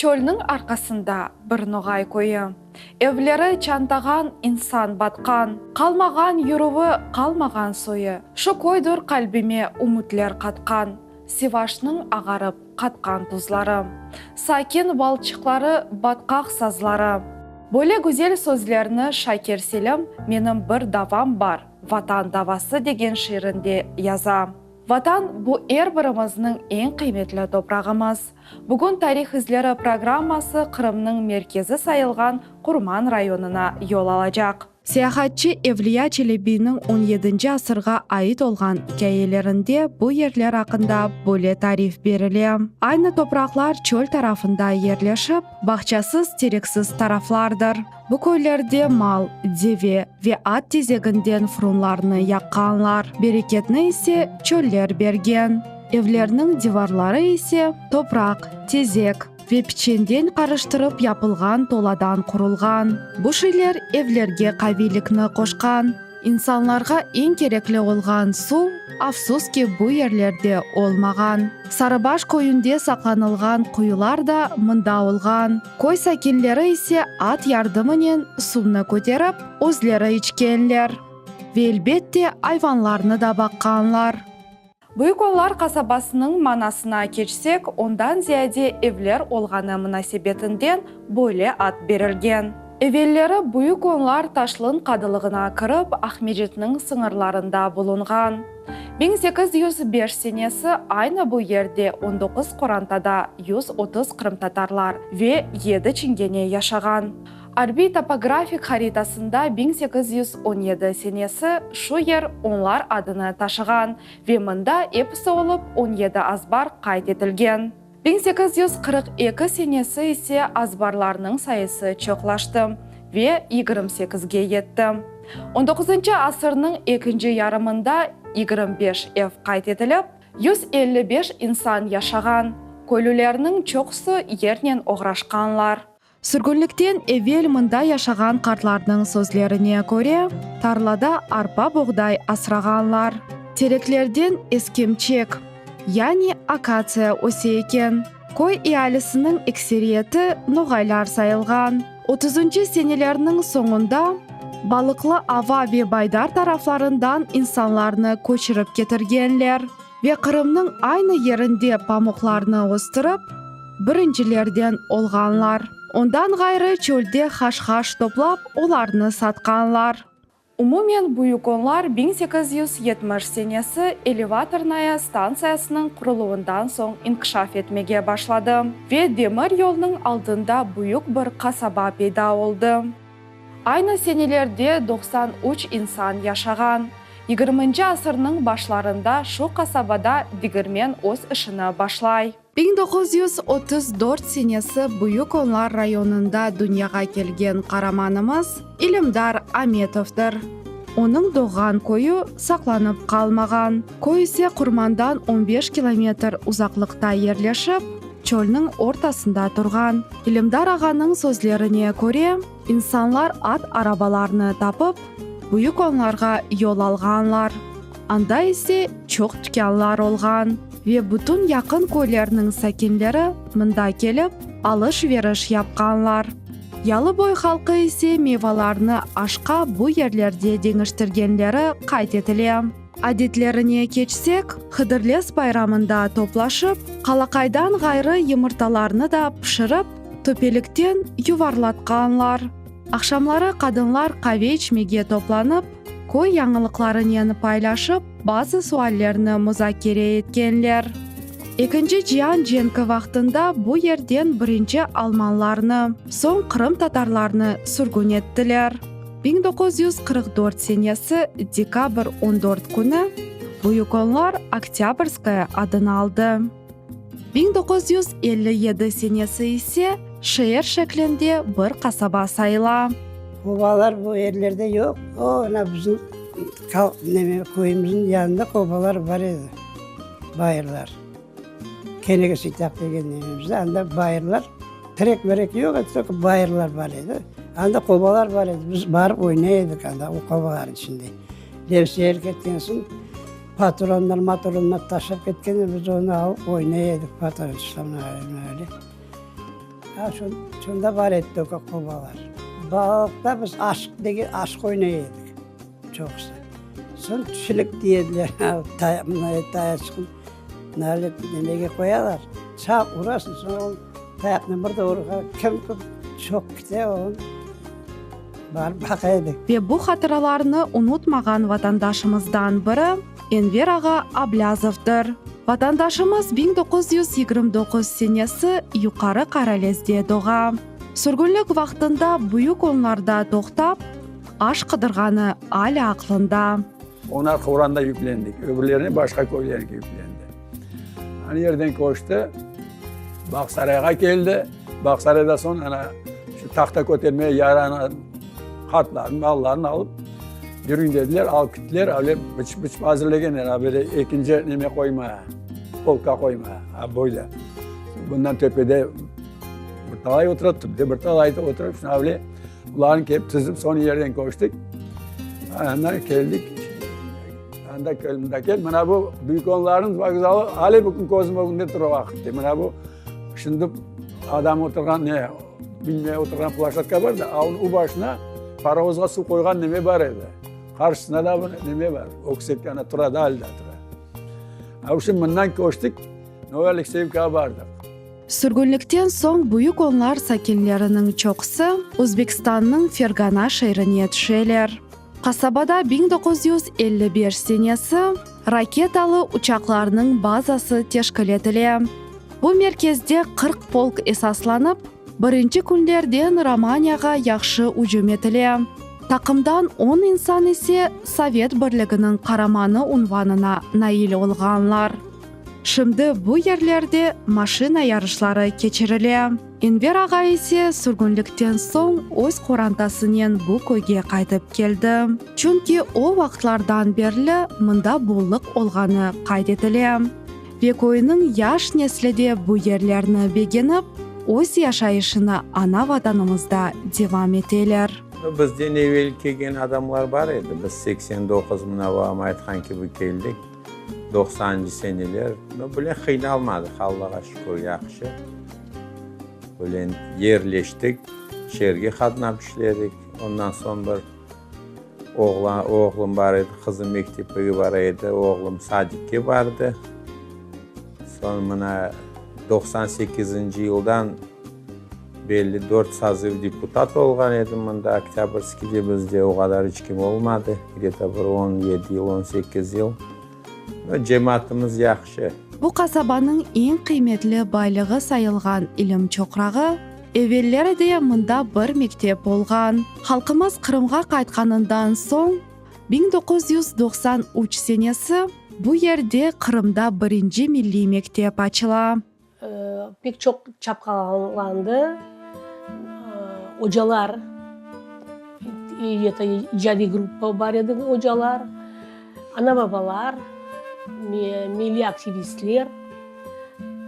Çölniñ arqasında bir noğay köyü. Evleri çantağan, insan batqan. Qalmağan yürüvi, qalmağan soyu. Şu köydür qalbime ümütler qatqan. Sivaşnıñ ağarıp qatqan tuzları. Sakin balçıqları, batqaq sazları. Böyle güzel sözlerni Şakir Selim Menim bir davam bar, Vatan davası degen şiirinde yaza. Vatan, bu er birimizniñ eñ qıymetli toprağımız. Bugün Tarih izleri programması Qırımnıñ merkezi sayılğan Qurman rayonına yol alacaq. Seyahatçı Evliya Çelebiyniñ on yedinci asırğa ait olğan ikâyelerinde bu yerler aqqında böyle tarif berile, Aynı topraqlar çöl tarafında yerleşip, bağçasız, tereksiz taraflardır. Bu köylerde mal, deve ve at tezeginden furunlarnı yaqqanlar, bereketni ise çöller bergen. Evlerniñ divarları ise topraq, tezek ve piçenden qarıştırıp yapılğan toladan qurulğan. Bu şeyler evlerge qaviylikni qoşqan. İnsanlarğa eñ kerekli olğan suv, afsus ki, bu yerlerde olmağan. Sarıbaş köyünde saqlanılğan quyular da mında olğan. Köy sakinleri ise at yardımınen suvnı köterip, özleri içkenler. Ve elbette, ayvanlarnı da baqqanlar. Büyük Onlar qasabasınıñ manasına keçsek, ondan ziyade evler olğanı munasebetinden böyle ad berilgen. Evelleri Büyük Onlar Taşlın qadılığına kirip, Aqmecitniñ sıñırlarında bulunğan. 1805 senesi aynı bu yerde on doquz qorantada 130 qırımtatarlar ve yedi çingene yaşağan. Arbiy topografik haritasında 1817 senesi şu yer onlar adını taşığan ve mında episi olıp on yedi azbar qayd etilgen. 1842 senesi ise azbarlarnıñ sayısı çoqlaştı ve yigirmi sekizge yetti. On doquzıncı asırnıñ ekinci yarımında 25 ev qayd etilip, 155 insan yaşağan, köylülerniñ çoqusı yernen oğraşqanlar. Sürgünlikten evel mında yaşağan qartlarnıñ sözlerine köre, tarlada arpa-boğday asrağanlar. Tereklerden eskemçek, yani akatsiya öse eken. Köy ealisiniñ ekseriyeti noğaylar sayılğan. Otuzıncı senelerniñ soñunda Balıqlı Ava ve Baydar taraflarından insanlarnı köçürip ketirgenler. Ve Qırımnıñ aynı yerinde pamuqlarnı östürip, birincilerden olğanlar. Ondan ğayrı çölde haşhaş toplap, olarnı satqanlar. Umumen Büyük Onlar 1870 senesi Elevatornaya stantsiyasınıñ quruluvından soñ inkişaf etmege başladı ve demir yolnıñ aldında büyük bir qasaba peyda oldı. Aynı senelerde 93 insan yaşağan. Yigirminci asırnıñ başlarında şu qasabada digirmen öz işini başlay. 1934 senesi Büyük Onlar rayonında dünyağa kelgen qaramanımız İlimdar Ametovdır. Onıñ doğğan köyü saqlanıp qalmağan. Köy ise Qurmandan on beş kilometr uzaqlıqta yerleşip, çölniñ ortasında turğan. İlimdar ağanıñ sözlerine köre, insanlar at arabalarını tapıp, Büyük Onlarğa yol alğanlar. Anda ise çoq tükânlar olğan ve bütün yaqın köylerniñ sakinleri mında kelip, alış-veriş yapqanlar. Yalıboy halqı ise meyvalarnı aşqa bu yerlerde deñiştirgenleri qayd etile. Adetlerine keçsek, Hıdırlez bayramında toplaşıp, qalaqaydan ğayrı yımırtalarnı da pişirip, töpelikten yuvarlatqanlar. Aqşamları qadınlar qave içmege toplanıp, köy yañılıqlarınen paylaşıp, bazı suallerni muzakere etkenler. Ekinci cian cenki vaqtında bu yerden birinci almanlarnı, soñ qırımtatarlarnı sürgün ettiler. 1944 senesi dekabr on dört künü Büyük Onlar Oktâbrskoye adını aldı. 1957 senesi ise şeer şeklinde bir qasaba sayıla. Qobalar bu yerlerde yoq. O, ana bizim neme, köyümizniñ yanında qobalar bar edi, bayırlar. Kenege Seytaq degen nememizde anda bayırlar, terek-merek yoq edi, tek bayırlar bar edi. Anda qobalar bar edi, biz barıp oynay edik anda o qobalarnıñ içinde. Devseyer ketken soñ patronlar, matronlar taşlap ketken edi, biz onı alıp oynay edik, patron öyle. Ha, şunda bar edi qobalar. Balalıqta biz aşıq degen aşıq oynay edik çoqusı. Soñ tüşilik dey ediler, tayaçıqnı nalep nemege qoyalar, çap urasıñ, soñ o tayaqnen bir de urğa, kim çoq kite, o barıp baqa edik. Ve bu hatıralarnı unutmağan vatandaşımızdan biri Enver ağa Ablâzovdır. Vatandaşımız 1929 senesi Yuqarı Qaralezde doğa. Sürgünlik vaqtında Büyük Onlarda toqtap, aş qıdırğanı alâ aqlında. Onar Quranda yüklendik, öbürlerine başqa köylerge yüklendi. Ana yerden köçti, Bağsarayğa keldi. Bağsarayda soñ ana şu tahta kötermeye yaranı qartlarnı, balalarnı alıp yürüñ dediler, alıp gittiler. Öyle bıçıp-bıçıp azırlegenler, a böyle ekinci neme qoyma, polka qoyma, a böyle. Bundan töpede bir talay otura, tüpte bir talay oturıp, şuna öyle bularnı kelip tizip soñ yerden köçtik. Anda keldik. Anda kel, mında kel. Mına bu Büyük Onlarnıñ vokzalı ale bugün közüm ögünde tura vaqıtte. Mına bu şimdi adam oturğan ne, binmeye oturğan plaşatka bar da, a onıñ u başına parovozğa suv qoyğan neme bar edi. Qarşısında da bir neme bar, öksek ana tura da, ale daa tura. A şimdi mından köçtik, Novoalekseyevkağa bardıq. Sürgünlikten soñ Büyük Onlar sakinleriniñ çoqusı Özbekistannıñ Fergana şeerine tüşeler. Qasabada 1955 senesi raketalı uçaqlarnıñ bazası teşkil etile. Bu merkezde 40 polk esaslanıp, birinci künlerden Romaniyağa yahşı ücüm etile. Taqımdan on insan ise Sovet Birliginiñ Qaramanı unvanına nail olğanlar. Şimdi bu yerlerde maşina yarışları keçirile. Enver ağa ise sürgünlikten soñ öz qorantasınen bu köyge qaytıp keldi, çünki o vaqıtlardan berli mında bollıq olğanı qayd etile. Ve köyniñ yaş nesli de bu yerlerni begenip, öz yaşayışını ana Vatanımızda devam eteler. Bizden evel kelgen adamlar bar edi, biz 89, mına babam aytqan kibi, keldik. Doqsanıncı seneler, no, bile qıynalmadıq, Allağa şükür, yahşı. Böyle yerleştik, şeerge qatnap işledik. Ondan soñ bir oğlan, oğlum bar edi, qızım mektepke bara edi, oğlum sadikke bardı. Soñ mına 98-nci yıldan Belli dört sazıv deputat olğan edim mında, Oktâbrskiyde bizde o qadar iç kim olmadı, gde-to bir 17 yıl, 18 yıl. No, cemaatımız yahşı. Bu qasabanıñ eñ qıymetli baylığı sayılğan ilim çoqrağı, evelleri de mında bir mektep olğan. Halqımız Qırımğa qaytqanından soñ, 1993 senesi bu yerde Qırımda birinci milliy mektep açıla. Pek çoq çapqalandı. Ocalar, icadiy gruppa bar edi, ocalar, ana-babalar, milliy aktivistler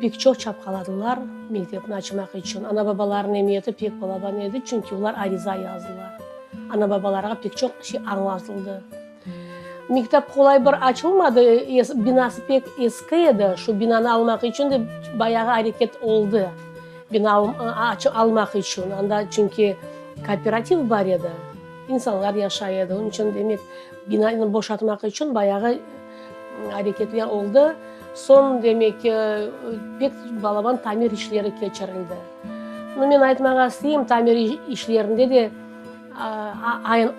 pek çoq çapqaladılar mektepni açmaq içün. Ana-babalarnıñ emiyeti pek balaban edi, çünki olar ariza yazdılar. Ana-babalarğa pek çoq şey añlatıldı. Mektep qolay bir açılmadı, binası pek eski edi, şu binanı almaq içün de bayağı areket oldı, bina almaq içün, anda çünki kooperativ bar edi, insanlar yaşay edi, onıñ içün, demek, binanı boşatmaq içün bayağı areketler oldı. Soñ, demek, pek balaban tamir işleri keçirildi. Nu, men aytmağa isteyim, tamir işlerinde de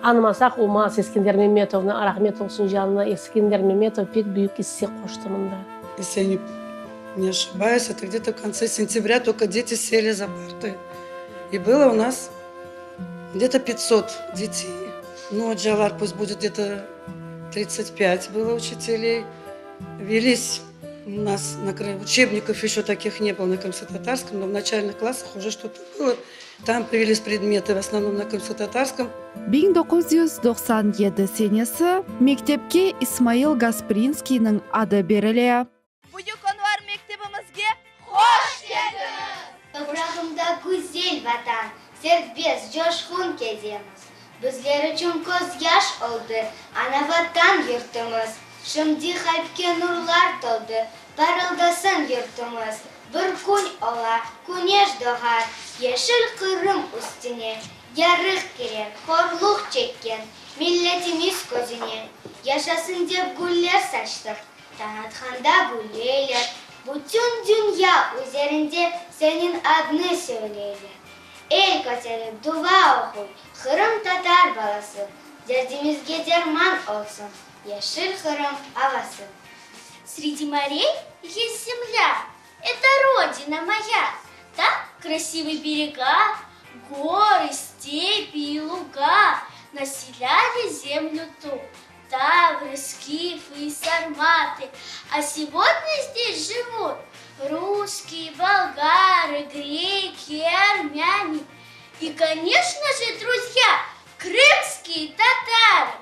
Añmasaq olmaz Eskender Memetovnı, rahmet olsun canına, Eskender Memetov pek büyük isse qoştı mında. Если я не ошибаюсь, это где-то в конце сентября только дети сели за парты. И было у нас где-то 500 детей. Ну, ocalar пусть будет где-то 35 было учителей. Велись у нас на учебников еще таких не было на крымско-татарском, но в начальных классах уже что-то было. Там появились предметы в основном на крымско-татарском. 1997 senesi mektepke İsmail Gasprinskiyniñ adı berile. Büyük Onlar mektebimizge hoş keldiñiz! Toprağımda güzel Vatan, serbest, coşqun kezemiz. Bizler içün közyaş oldı Ana-Vatan yurtumız. Şimdi qalpke nurlar toldı, parıldasın yurtumız. Bir kün ola, küneş doğar yeşil Qırım üstüne, Yarıq kirer horluq çekken milletimiz közüne. Yaşasın dep güller saçtıq, tañ atqanda gülleyler, Bütün dünya üzerinde seniñ adnı söyleyler. El köterip dua oquy qırımtatar balası, Derdimizge derman olsun yeşil Qırım avası. Sredi morey есть земля, Это родина моя. Там красивы берега, горы, степи и луга Населяли землю ту тавры, скифы и сарматы. А сегодня здесь живут русские, болгары, греки и армяне. И, конечно же, друзья, крымские татары.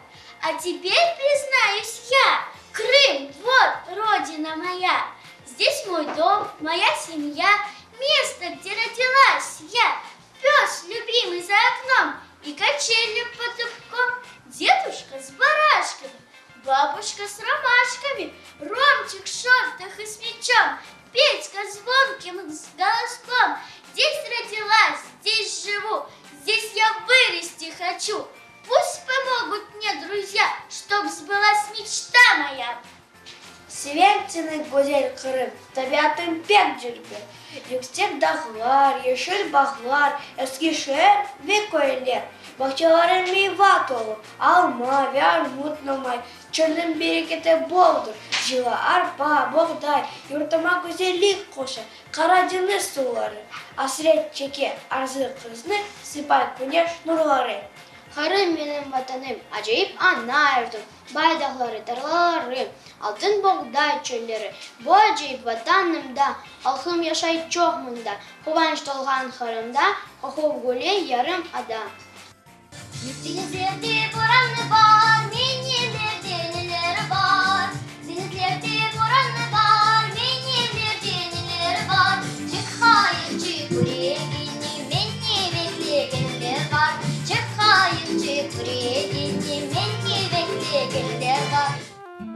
А теперь признаюсь я, Крым, вот родина моя. Здесь мой дом, моя семья, место, где родилась я. Пес любимый за окном и качели под дубком, дедушка с барашками, бабушка с ромашками, Ромчик в шортах и с мячом, Петька звонким голоском. Здесь родилась, здесь живу, здесь я вырасти хочу. Пусть помогут мне друзья, чтоб сбылась мечта моя. Sevem seni, güzel Qırım, tabiatıñ pek dülber. Yüksek dağlar, yeşil bağlar, eski şeer ve köyler. Bağçalarıñ meyva tolu, alma ve armut, nomay. Çölniñ bereketi boldur, cıva, arpa, boğday. Yurtıma güzellik qoşa Qara deñiz suvları. Asret çeke arzı qıznı sıpay küneş nurları. Qırım menim Vatanım, acayip ana yurtum. Bay dağları, tarlaları, altın boğday çölleri, Bu acayip Vatanımda halqım yaşay çoq mında, Quvanç tolğan Qırımda qoqup güle yarım ada. Deñizlerde boranı bar, menim evde neler bar? Deñizlerde boranı bar, menim evde neler bar? Çıq qayıqçı küregine, meni beklegenler bar. Çıq qayıqçı küregine, meni beklegenler bar.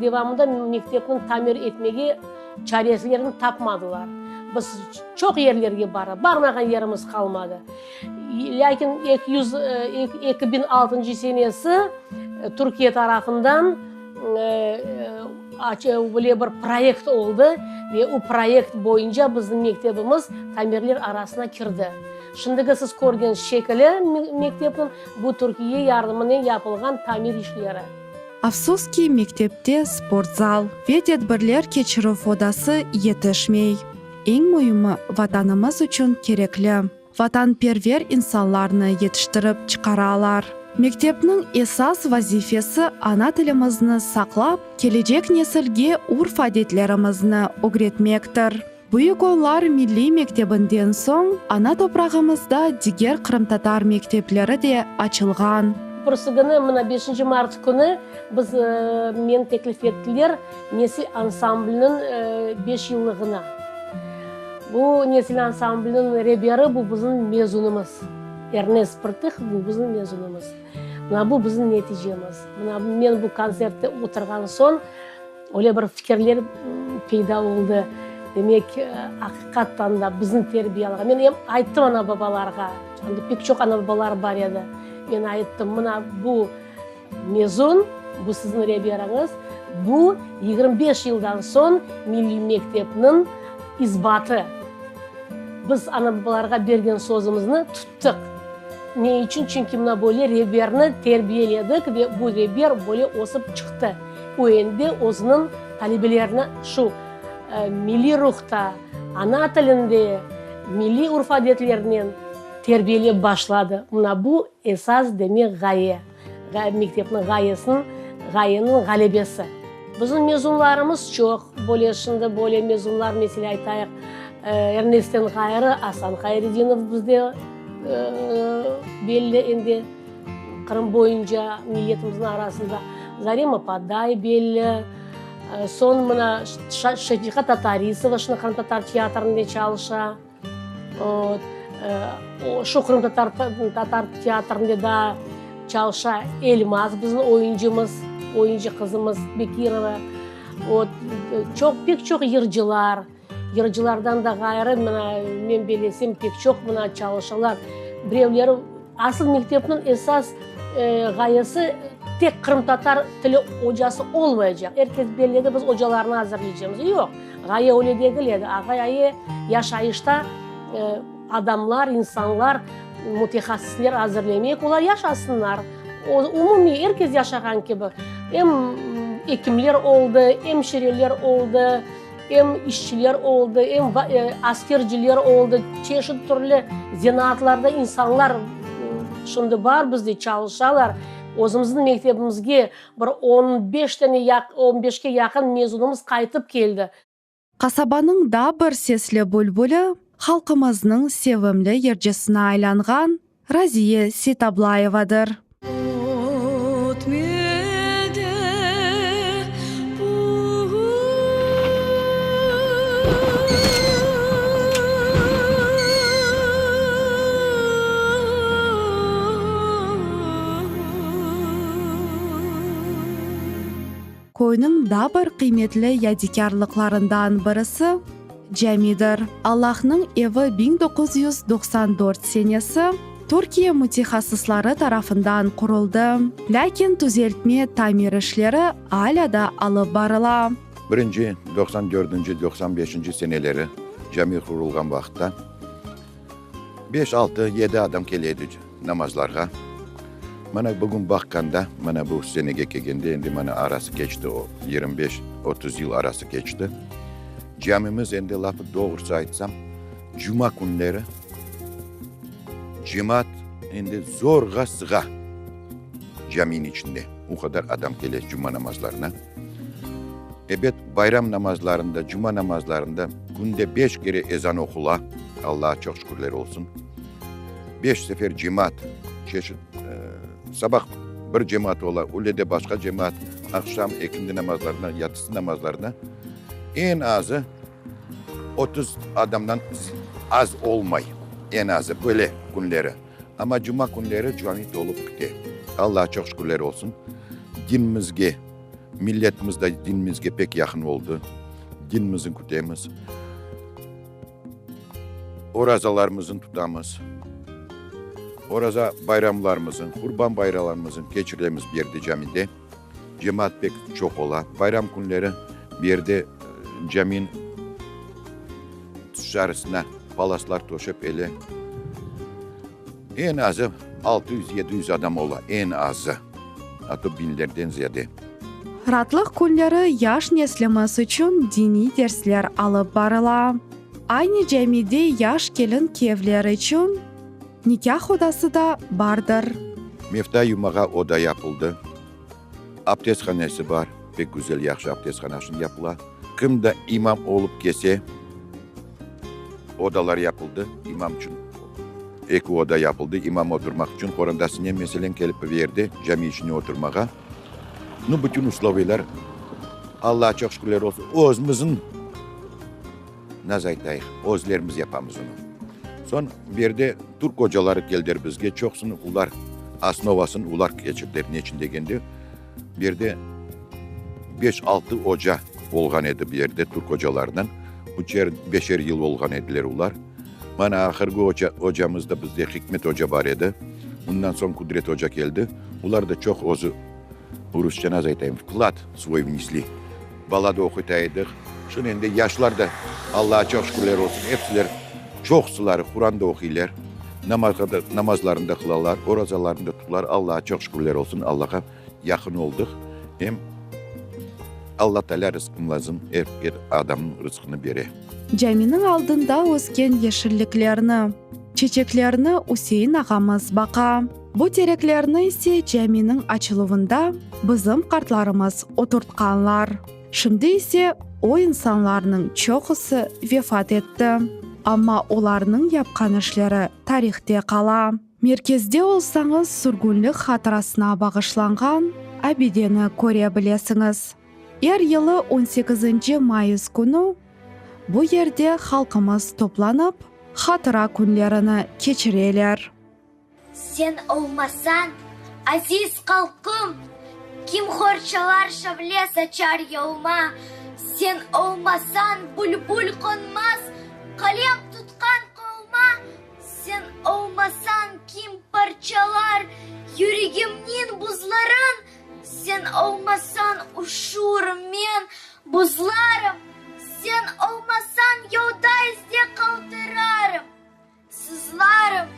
Devamında mektepni tamir etmege çareslerini tapmadılar. Biz çoq yerlerge barıp, barmağan yerimiz qalmadı. Lâkin 200, 2006 senesi Türkiye tarafından böyle bir proyekt oldı ve o proyekt boyunca bizim mektebimiz tamirler arasına kirdi. Şimdiki siz körgen şekili mektepniñ, bu Türkiye yardımınen yapılğan tamir işleri. Afsus ki, mektepte sportzal ve tedbirler keçirüv odası yetişmey. Eñ müimi, Vatanımız içün kerekli, vatanperver insanlarnı yetiştirip çıqaralar. Mektepniñ esas vazifesi ana tilimizni saqlap, kelecek nesilge urf-adetlerimizni ögretmektir. Büyük Onlar milliy mektebinden soñ ana toprağımızda diger qırımtatar mektepleri de açılğan. Birisi künü, mına beşinci mart künü biz, meni teklif ettiler Nesil ansambliniñ beş yıllığına. Bu Nesil ansambliniñ reberi bu bizim mezunımız, Ernest Prtıh, bu bizim mezunımız. Mına bu bizim neticemiz. Mına men bu kontsertte oturğan soñ, Öyle bir fikirler peyda oldı, demek, aqiqattan da bizni terbiyalağan. Men em ayttım ana-babalarğa, anda pek çoq ana-babalar bar edi, men ayttım, mına bu mezun, bu siziñ reberiñiz, bu 25 yıldan soñ milliy mektepniñ isbatı. Biz ana-babalarğa bergen sözümizni tuttıq. Ne içün? Çünki mına böyle reberni terbiyeledik ve bu reber böyle ösip çıqtı. O endi özüniñ talebelerine şu milliy ruhta, ana tilinde, milliy urf-adetlerinen terbiyelep başladı. Mına bu esas, demek, ğaye, mektepniñ ğayesiniñ, ğayeniñ ğalebesi. Bizim mezunlarımız çoq, böyle şimdi böyle mezunlar, meselâ, aytayıq, Ernestten ğayrı Asan Hayredinov bizde belli endi. Qırım boyunca milletimizniñ arasında Zarema Paday belli, soñ mına Şefiqa Tatarisova şimdi qırımtatar teatrinde çalışa. Şu qırımtatar tatar teatrinde daa çalışa Elmaz bizim oyuncımız, oyuncı qızımız Bekirova. Çoq, pek çoq yırcılar. Yırcılardan da ğayrı, mına, men belesem, pek çoq mına çalışalar. Birevleri, asıl mektepniñ esas ğayesi tek qırımtatar tili ocası olmaycaq. Er kes belledi, biz ocalarnı azırlaycamız. Yoq, ğaye öyle degil edi. Ğaye yaşayışta adamlar, insanlar, mütehassısler azırlemek, olar yaşasınlar. Umumiy, er kes yaşağan kibi. Em ekimler oldı, emşireler oldı. Em işçiler oldı, em askerciler oldı, çeşit türlü zenaatlarda insanlar şimdi bar bizde, çalışalar. Özümizniñ mektebimizge bir on beş tane, on beşke yaqın mezunımız qaytıp keldi. Qasabanıñ daa bir sesli bülbüli, halqımıznıñ sevimli yırcısına aylanğan Raziye Seytablayevadır. Köyniñ daa bir qıymetli yadikârlıqlarından birisi, camidir. Allahnıñ evi 1994 senesi Türkiye mütehassısları tarafından quruldı, lâkin tüzeltme-tamir işleri alâ da alıp barıla. Birinci, 94-nci, 95-nci seneleri cami qurulğan vaqıtta beş, altı, yedi adam kele edi namazlarğa. Mana bugün baqqanda, mana bu senege kelgende, endi mana arası keçti, o 25, 30 yıl arası keçti. Camimiz endi lafı doğrusı aytsam, cuma künleri cemaat endi zorğa sığa caminiñ içinde, o qadar adam kele cuma namazlarına. Ebet, bayram namazlarında, cuma namazlarında künde beş kere ezan oqula, Allağa çoq şükürler olsun. Beş sefer cemaat, çeşit, sabah bir cemaat ola, üylede başqa cemaat, aqşam, ekindi namazlarına, yatsı namazlarına eñ azı 30 adamdan az olmay, eñ azı böyle künleri. Amma cuma künleri cami tolup kite. Allağa çoq şükürler olsun, dinimizge, milletimiz de dinimizge pek yaqın oldı, dinimizni kütemiz. Orazalarımıznı tutamız. Oraza bayramlarımıznı, Qurban bayralarımıznı keçiremiz bu yerde camide. Cemaat pek çoq ola. Bayram künleri bu yerde caminiñ tışarısına palaslar töşep ele eñ azı 600-700 adam ola, eñ azı, a to biñlerden ziyade. Ratlıq künleri yaş neslimiz içün diniy dersler alıp barıla. Aynı camide yaş kelin-kiyevler içün nikâh odası da bardır. Mefta yumağa oda yapıldı. Abdesthanesi bar, pek güzel, yahşı abdesthanasın yapıla. Kim de imam olıp kelse, odalar yapıldı imam içün. Eki oda yapıldı imam oturmaq içün, qorantasınen, meselen, kelip bir yerde cami içine oturmağa. Nu, bütün usloviyler, Allağa çoq şükürler olsun, özümizniñ, naz aytayıq, özlerimiz yapamız onı. Soñ bu yerde türk ocaları keldiler bizge, çoqusını olar, osnovasını olar keçirdiler, ne içün degende, bu yerde beş-altı oca olğan edi bu yerde türk ocalarından, üçer, beşer yıl olğan ediler olar. Mana ahırgı oca, ocamız da bizde Hikmet oca bar edi. Ondan soñ Kudret oca keldi. Olar da çoq özü, rusça nasıl aytayım, vklad svoy vnesli. Bala da oquta edik. Şunı endi yaşlar da, Allağa çoq şükürler olsun, epsiler, çoqsuları Quran da oquylar, namazğa da, namazlarını da qılalar, orazalarını da tutalar. Allağa çoq şükürler olsun, Allağa yaqın oldıq. Em Alla Taalâ rızqımlazın, er, er adamnıñ rızqını bere. Caminiñ aldında ösken yeşilliklerni, çeçeklerni Üsein ağamız baqa. Bu tereklerni ise caminiñ açıluvında bizim qartlarımız oturtqanlar. Şimdi ise o insanlarnıñ çoqusı vefat etti, amma olarnıñ yapqan işleri tarihte qala. Merkezde olsañız, sürgünlik hatırasına bağışlanğan abideni köre bilesiñiz. Er yılı on sekizinci mayıs künü bu yerde halqımız toplanıp, hatıra künlerini keçireler. Sen olmasañ, aziz halqım, kim qorçalar, şavle saçar yoluma? Sen olmasañ, bülbül qonmaz qalem tutqan qoluma, Sen olmasañ, kim parçalar yüregimniñ buzların, Sen olmasañ, üşürüm men, buzlarım, Sen olmasañ, yolda izde qaltırarım. Sızlarım.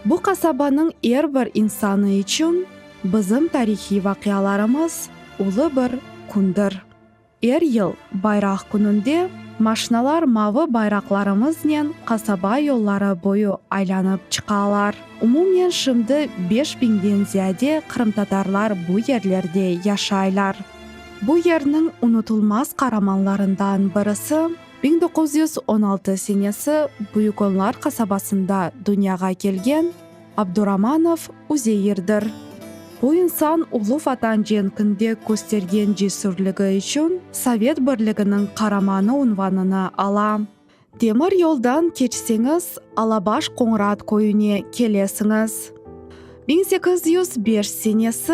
Bu qasabanıñ er bir insanı içün bizim tarihiy vaqialarımız ulu bir kündir. Er yıl Bayraq kününde maşinalar mavı bayraqlarımıznen qasaba yolları boyu aylanıp çıqalar. Umumen şimdi beş biñden ziyade qırımtatarlar bu yerlerde yaşaylar. Bu yerniñ unutılmaz qaramanlarından birisi, 1916 senesi Büyük Onlar qasabasında dünyağa kelgen Abduramanov Üzeirdir. Bu insan Ulu Vatan cenkinde köstergen cesürligi içün Sovet Birliginiñ Qaramanı unvanını ala. Demir yoldan keçseñiz, Alabaş Qoñrat köyüne kelesiñiz. 1805 senesi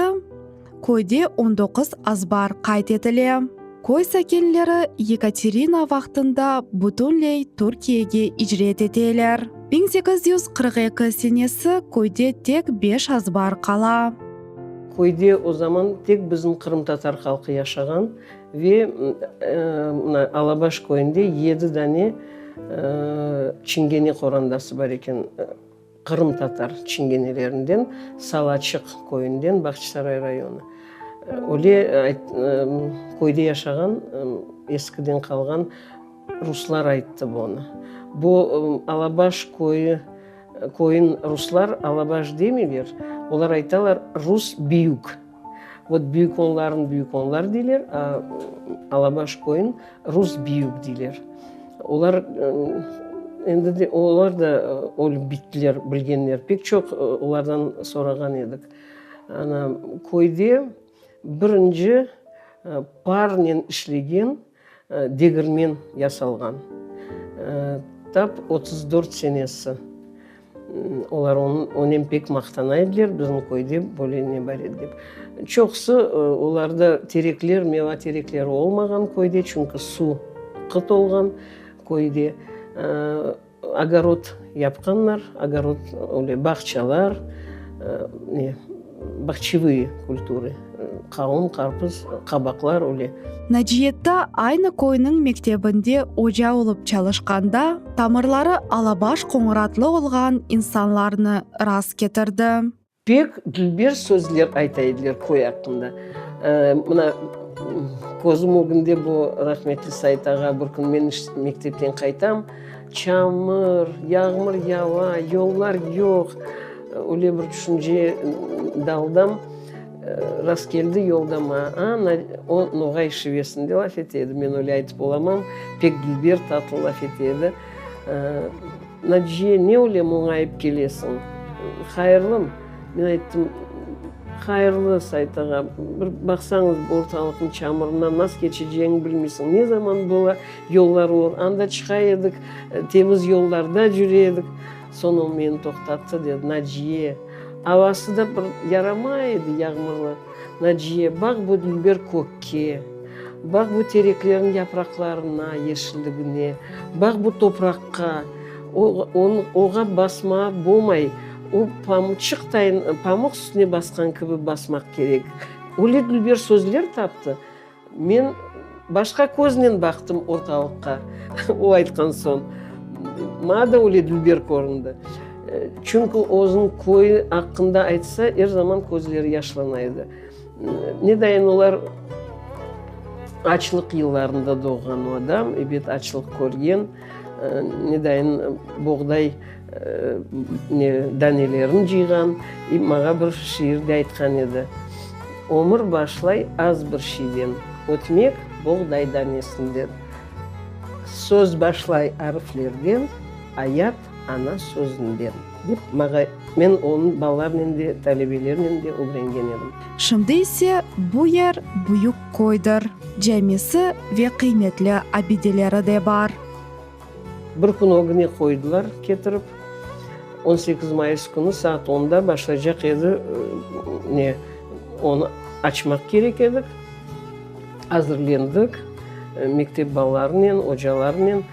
köyde on doquz azbar qayd etile. Köy sakinleri Yekaterina vaqtında bütünley Türkiyege icret eteler. 1842 senesi köyde tek beş azbar qala. Köyde o zaman tek bizim qırımtatar halqı yaşağan ve mına Alabaş köyünde yedi dane çingene qorandası bar eken. Qırımtatar çingenelerinden Salaçıq köyünden, Bağçasaray rayonı. Öyle köyde yaşağan, eskiden qalğan ruslar ayttı bunı. Bu Alabaş köyü, köyün ruslar Alabaş demeyler, olar aytalar Rus Biyük. Vot Büyük Onların Büyük Onlar deyler, a Alabaş köyün Rus Biyük deyler. Olar endi de olar da ölüp bittiler, bilgenler. Pek çoq olardan sorağan edik. Ana, köyde birinci parnen işlegen Degirmen yasalğan. Tap 34 senesi. Olar onen pek maqtana ediler, bizim köyde böyle ne bar edi dep. Çoqusı olarda terekler, meva terekleri olmağan köyde, çünki suv qıt olğan köyde. Ogorod yapqanlar, ogorod, öyle bağçalar, ne, bağçevıye kulturı, qavun, qarpız, qabaqlar öyle. Naciyetta aynı köyniñ mektebinde oca olıp çalışqanda, tamırları Alabaş Qoñuratlı olğan insanlarnı rast ketirdi. Pek dülber sözler ayta ediler köy aqqında. Mına, közüm ögünde bu rahmetli Sait ağa bir kün men mektepten qaytam, çamur, yağmur yava, yollar yoq, öyle bir tüşünce daldam, rastkeldi yolda maña, o noğay şivesinde laf ete edi, men öyle aytıp olamam, pek dülber, tatlı laf ete edi. Naciye, ne öyle muñayıp kelesiñ? Hayırlım? Men ayttım, Hayırlı, Sait ağa. Bir baqsañız, bu ortalıqnıñ çamurından nasıl keçecegiñni bilmeysiñ. Ne zaman bola yollar olur? Anda çıqa edik, temiz yollarda cüre edik. Soñ o meni toqtattı, dedi, Naciye, avası da bir yaramay edi, yağmurlı. Naciye, baq bu dülber kökke, baq bu tereklerniñ yapraqlarına, yeşilligine, baq bu topraqqa, o, onı, oğa basma bolmay, o pamuçıqtayın, pamuq üstüne basqan kibi basmaq kerek. Öyle dülber sözler taptı. Men başqa köznen baqtım ortalıqqa, o aytqan soñ. Maña da öyle dülber köründi. Çünki özüniñ köyü aqqında aytsa, er zaman közleri yaşlana edi. Ne dayın olar açlıq yıllarında doğğan o adam, ebet, açlıq körgen, ne dayın boğday ne danelerini cıyğan, i maña bir şiir de aytqan edi, Ömür başlay az bir şiyden, ötmek boğday danesinden. Söz başlay ariflerden, ayat ana sözünden, dep maña, men onıñ balalarnen de, talebelernen de ögrengen edim. Şimdi ise bu yer büyük köydir, camisi ve qıymetli abideleri de bar. Bir kün ögüne qoydılar ketirip, on sekiz mayıs künü saat onda başlaycaq edi, ne, onı açmaq kerek edik. Azırlendik. mektep balalarınen, ocalarınen.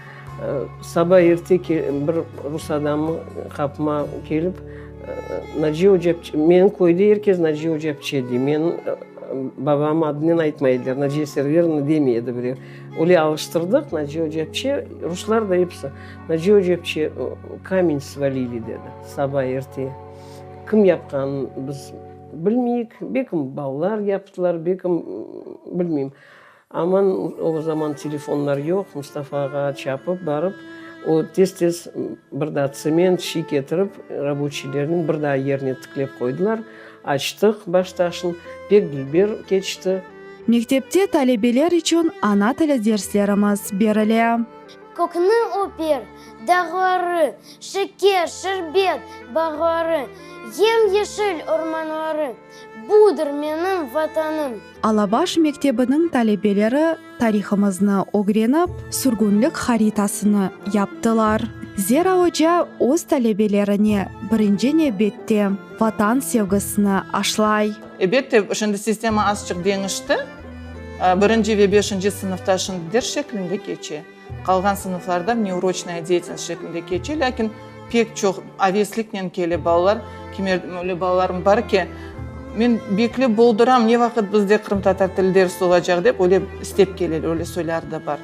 Saba erte bir rus adamı qapıma kelip, Naciye oca, menim köyde er kes Naciye ocapçe dey, menim babam adınen aytmay ediler, Naciye Serverovna demey edi birev. Öyle alıştırdıq, Naciye ocapçe, ruslar da episi, Naciye ocapçe, kamen svalili, dedi, saba erte. Kim yapqanın biz bilmeyik, belkim balalar yaptılar, belkim, bilmeyim. Aman, o zaman telefonlar yoq, Mustafa ağa çapıp barıp, o tez-tez bir daa tsement, şiy ketirip, raboçiylernen bir daa yerine tiklep qoydılar. Açtıq baştaşın, pek dülber keçti. Mektepte talebeler içün ana tili derslerimiz berile. Kökni öper dağları, şeker, şerbet bağları, yem-yeşil ormanları, budır menim Vatanım. Alabaş mektebiniñ talebeleri tarihımıznı ögrenip, sürgünlik haritasını yaptılar. Zera oca öz talebelerine birinci nevbette Vatan sevgisini aşlay. Ebette, şimdi sistema azçıq deñişti. Birinci ve beşinci sınıfta şimdi ders şeklinde keçe. Qalğan sınıflarda vneuroçnaya deyatelnost şeklinde keçe, lâkin pek çoq avesliknen kele balalar. Kimer öyle balalarım bar ki, men beklep bolduram, ne vaqıt bizde qırımtatar tili dersi olacaq dep, öyle istep keleler, öyle soyları da bar.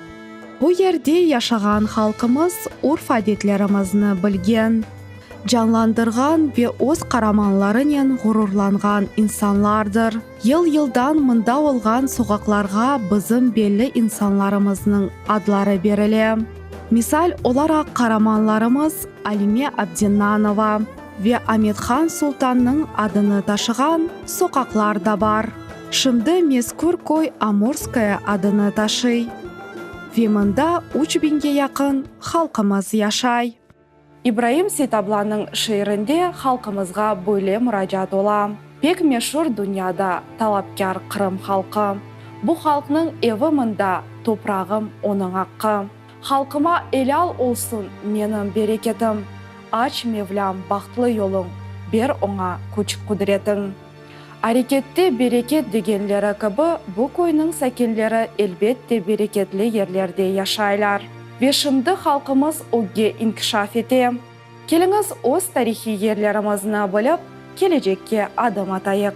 Bu yerde yaşağan halqımız urf-adetlerimizni bilgen, canlandırğan ve öz qaramanlarınen ğururlanğan insanlardır. Yıl-yıldan mında olğan soqaqlarğa bizim belli insanlarımıznıñ adları berile. Misal olaraq qaramanlarımız Alime Abdennanova ve Amethan Sultannıñ adını taşığan soqaqlar da bar. Şimdi mezkür köy Amurskoye adını taşıy ve mında üç biñge yaqın halqımız yaşay. İbraim Seytablanıñ şiirinde halqımızğa böyle muracaat ola, Pek meşur dünyada talapkâr Qırım halqı. Bu halqnıñ evi mında, toprağım onıñ aqqı. Halqıma elâl olsun menim bereketim, Aç, Mevlâm, bahtlı yoluñ, ber oña küç-qudretiñ. Arekette bereket degenleri kibi, bu köyniñ sakinleri elbet de bereketli yerlerde yaşaylar. Ve şimdi halqımız ögge inkişaf ete. Keliñiz öz tarihiy yerlerimizni bilip, kelecekke adım atayıq.